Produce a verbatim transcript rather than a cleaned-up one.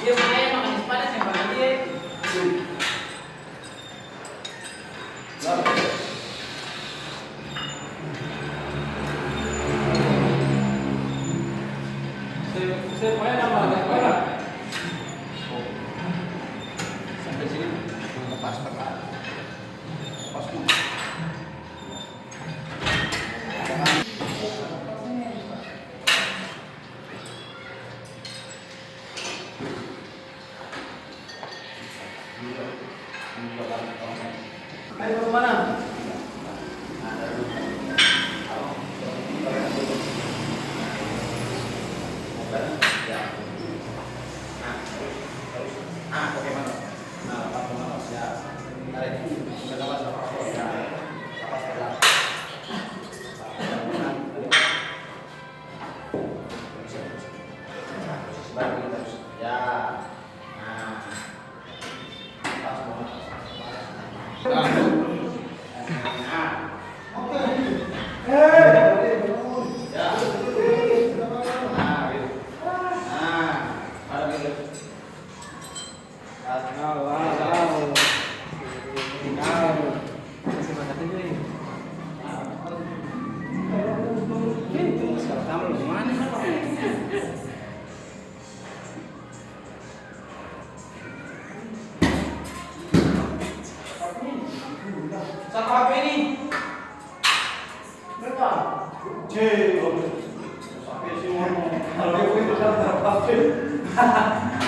Dia punya yang manis panas yang paling dia. Saya, saya main sama anak sekolah. Sampai sini, pas, pas, pas tuh. Sapa H P ni? Beta. Cek, sampai si ngomong, kalau dia punya masalah, sapa H P?